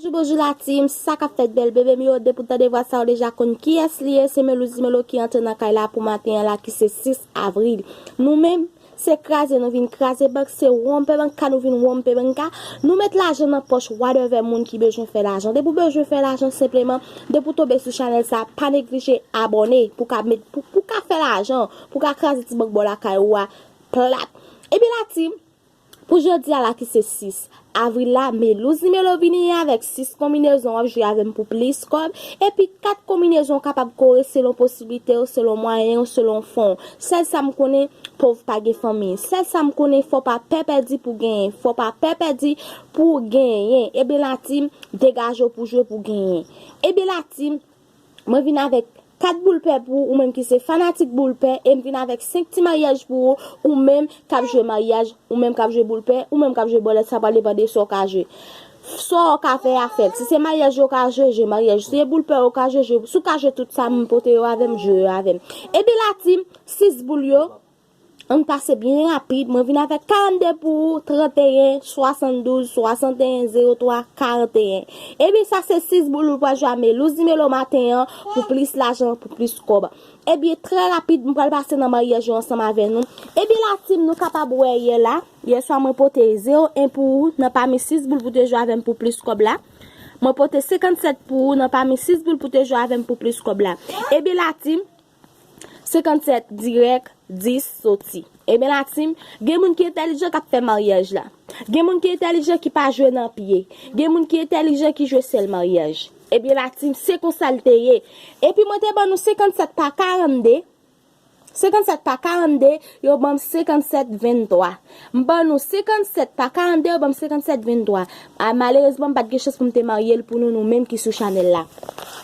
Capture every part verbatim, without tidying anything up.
Bonjou, bonjou la team, sa k ap fèt bèl bebe m yo, depi w tande vwa sa ou deja konn kiyès li ye, se Melouz Melo ki antre nan kay la pou maten an la ki se sis avril. Nou menm, se kraze nou vin kraze bank, se wonpe banka nou vin wonpe banka. Nou met lajan nan pòch whatever moun ki bezwen fè lajan. Depi w bezwen fè lajan senpleman, depi w tonbe sou chanèl sa, pa neglije abòne pou ka met, pou, pou ka fè lajan, pou ka kraze ti bank bò lakay ou a plat. Ebyen la team, pou jodi a la ki se sis avril la, Melouz Melo vini avèk sis konbinezon w ap jwe avè m pou plis kòb, epi kat konbinezon w kapab kore selon posiblite w, selon mwayen w, selon fon w. Sèl sa m konnen, pòv pa gen fanmi. Sèl sa m konnen, fò pa pè pèdi pou genyen. Fò pa pè pèdi pou genyen. Ebyen la team, degaje w pou jwe pou genyen. Ebyen la team, mwen vin avèk kat boul pè pou ou, ou menm ki se fanatik boul pè, e m vin avèk senk ti maryaj pou ou, ou menm k ap jwe maryaj, ou menm k ap jwe boul pè, ou menm k ap jwe bòlèt, sa pral depann de sa w ka jwe. Sa w ka fè a fèt. Si se maryaj ou ka jwe, jwe maryaj. Si se boul pè ou ka jwe, jwe. Si w ka jwe tout sa m pote yo avè m, jwe yo avè m. Ebyen la team, sis boul yo, ann pase byen rapid. Mwen vin avèk karannde pou ou, tranteyen, swasanndouz, swasanteyen, zewo twa, karanteyen. Ebyen, sa se sis boul ou pral jwe a Melouz Melo maten an pou plis lajan, pou plis kòb. Ebyen, trè rapid, mwen pral pase nan maryaj yo ansanm avè nou. Ebyen, la team, nou kapab wè yè la. Yè swa mwen pote zewo en pou ou nan pami sis boul pou te jwe avè m pou plis kòb la. Mwen pote senkannsèt pou ou nan pami sis boul pou te jwe avè m pou plis kòb la. Ebyen, la team, senkannsèt dirèk, dis soti. Ebyen la team, gen moun ki entèlijan k ap fè maryaj la. Gen moun ki entèlijan ki pa jwe nan pye. Gen moun ki entèlijan ki jwe sèl maryaj. Ebyen la team, se konsa l te ye. Epi mwen te ban nou senkannsèt pa karannde. Senkannsèt pa karannde, yo ban m senkannsèt venntwa. M ban nou senkannsèt pa karannde, yo ban m senkannsèt venntwa. A, malerezman, m pa t gen chans pou m te marye l pou nou, nou menm ki sou chanèl la.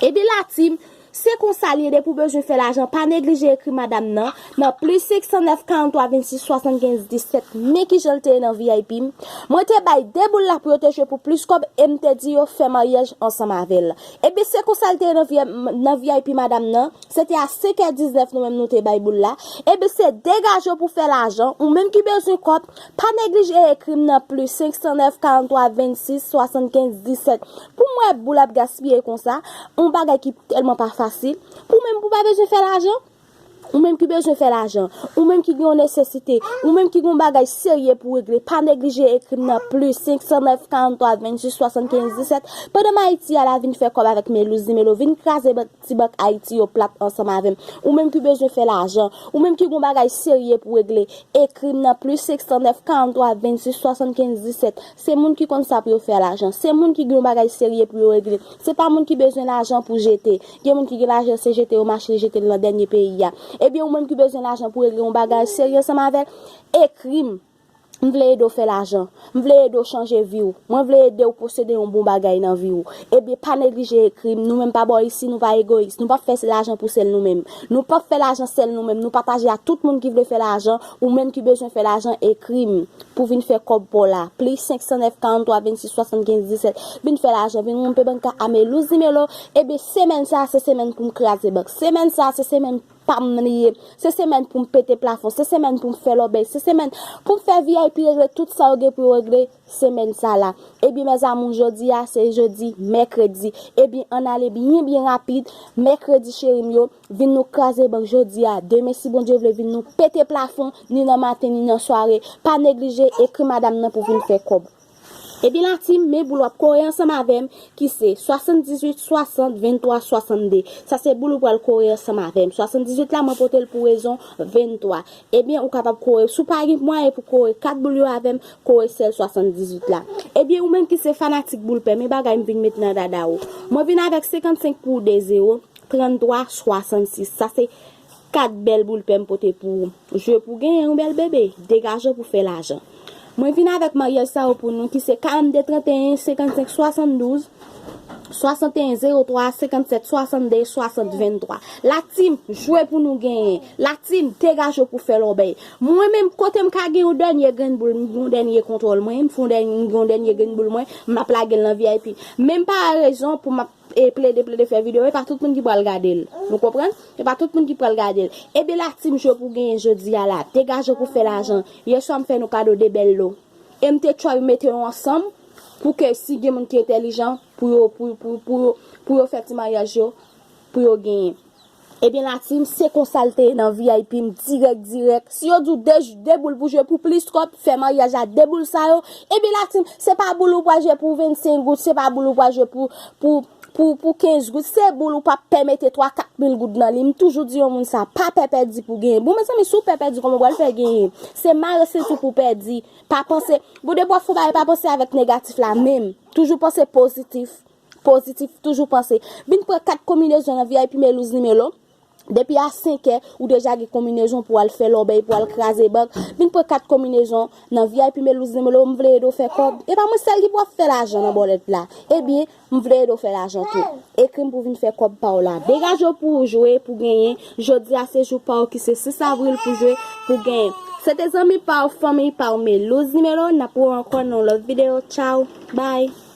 Ebyen la team, se konsa l ye, depi w bezwen fè lajan, pa neglije ekri madam nan, nan plis senk san nèf karant twa vennsis swasannkenz disèt, men kijan l te ye nan V I P m. Mwen te bay de boul la pou yo te jwe pou plis kòb, e m te di yo fè maryaj ansanm avè l. Ebyen, se konsa l te ye nan V I P, nan V I P madam nan, se te a senk è diznèf nou menm nou te bay boul la. Ebyen, se degaje w pou fè lajan, ou menm ki bezwen kòb, pa neglije ekri m nan plis senk san nèf karant twa vennsis swasannkenz disèt. Pou m wè boul ap gaspiye konsa, yon bagay ki tèlman pa fasil. Pou menm pou pa bezwen fè lajan, ou menm ki bezwen fè lajan, ou menm ki gen yon nesesite, ou menm ki gen yon bagay serye pou regle, pa neglije ekri m nan plis senk san nèf karant twa vennsis swasannkenz disèt. Pandan m Ayiti a la, vin fè kòb avèk Melouz Melo, vin kraze bank, ti bank Ayiti yo plat ansanm avè m. Ou menm ki bezwen fè lajan, ou menm ki gen yon bagay serye pou regle, ekri m nan plis senk san nèf karant twa vennsis swasannkenz disèt. Se moun ki konn sa pou yo fè lajan. Se moun ki gen yon bagay serye pou yo regle. Se pa moun ki bezwen lajan pou jete. Gen moun ki gen lajan, se jete yo mache, jete l nan dènye peyi a. Ebyen, ou menm ki bezwen lajan pou regle yon bagay serye ansanm avè l, ekri m. M vle ede w fè lajan. M vle ede w chanje vi w. Mwen vle ede w posede yon bon bagay nan vi w. Ebyen, pa neglije ekri m. Nou menm pa bò isi, nou pa egoyis. Nou p ap fè lajan pou sèl nou menm. Nou p ap fè lajan sèl nou menm. Nou pataje a tout moun ki vle fè lajan. Ou menm ki bezwen fè lajan, ekri m pou vin fè kòb pa w la. Plis senk san nèf karant twa vennsis swasannkenz disèt. Vin fè lajan, vin wonpe banka a Melouz Melo. Ebyen, semèn sa a, se semèn pou m kraze bank. Semèn sa a, se semèn pa m li ye. Se semèn pou m pete plafon. Se semèn pou m fè lòbèy. Se semèn pou m fè V I P regle tout sa yo gen pou yo regle semèn sa la. Ebyen, mes amours, jodi a, se jodi mèkredi. Ebyen, ann ale byen, byen rapid. Mèkredi, cheri m yo, vin nou kraze bank jodi a. Demen, si Bondye vle, vin nou pete plafon, ni nan maten, ni nan sware. Pa neglije ekri madam nan pou vin fè kòb. Ebyen, la team, men boul w ap kore ansanm avè m, ki se swasanndizuit, swasant, venntwa, swasannde. Sa se boul ou pral kore ansanm avè m. Swasanndizuit la, mwen pote l pou rezon venntwa. Ebyen, ou kapab kore. Si w pa gen mwayen pou kore kat boul yo avè m, kore sèl swasanndizuit la. Ebyen, ou menm ki se fanatik boul pè, men bagay m vin met nan dada w. Mwen vin avèk senkannsenk pou de zewo, tranntwa, swasannsis. Sa se kat bèl boul pè m pote pou ou. Jwe pou genyen, yon bèl bebe. Degaje w pou fè lajan. Mwen vin avèk maryaj sa yo pou nou, ki se karannde, tranteyen, senkannsenk, swasanndouz, swasanteyen, zewo twa, senkannsèt, swasannde, swasant, venntwa. La team, jwe pou nou genyen. La team, degaje w pou fè lòbèy. Mwen menm, kote m ka gen yon dènye grenn boul, m gen yon dènye kontwòl mwen, m fè yon dènye, m gen yon dènye grenn boul mwen, m ap lage l nan V I P. Men m pa rezon pou m ap e plede, plede fè videyo, e pa tout moun ki pral gade l. Nou konprann? E pa tout moun ki pral gade l. Ebyen, la team, jwe pou genyen jodi a la. Degaje w pou fè lajan. Yè swa m fè nou kado de bèl lo. E m te try mete yo ansanm. Pou ke si gen moun ki entèlijan, pou yo, pou, pou, pou, yo, pou yo fè ti maryaj yo, pou yo genyen. Ebyen, la team, se konsa l te ye nan V I P m, dirèk, dirèk. Si yo di w de, de boul pou jwe pou plis kòb, fè maryaj a de boul sa yo. Ebyen, la team, se pa boul ou pral jwe pou vennsenk goud, se pa boul ou pral jwe pou, pou, pou, pou kenz goud. Se boul ou p ap pè mete twa, kat mil goud nan li. M toujou di yon moun sa, pa pè pèdi pou genyen. Bon, mezanmi, si w pè pèdi, kòman w pral fè genyen? Se mare senti w pou pèdi. Pa panse, bon, depi w ap fè yon bagay, pa panse avèk negatif la menm. Toujou panse pozitif. Pozitif, toujou panse. Vin pran kat konbinezon nan V I P Melouz Nimelo. Depi a senkè, ou deja gen konbinezon pou al fè lòbèy, pou al kraze bank. Vin pran kat konbinezon nan V I P Melouz Nimelo, m vle ede w fè kòb. E pa mwen sèl ki pou ap fè lajan nan bòlèt la. Ebyen, m vle ede w fè lajan tou. Ekri m pou vin fè kòb pa w la. Degaje w pou w jwe, pou genyen. Jodi a se jou pa w ki se sis avril pou jwe, pou genyen. Se te zanmi pa w, fanmi pa w, Melouz Nimelo. N ap wè w ankò nan yon lòt videyo. Tchaw. Bye.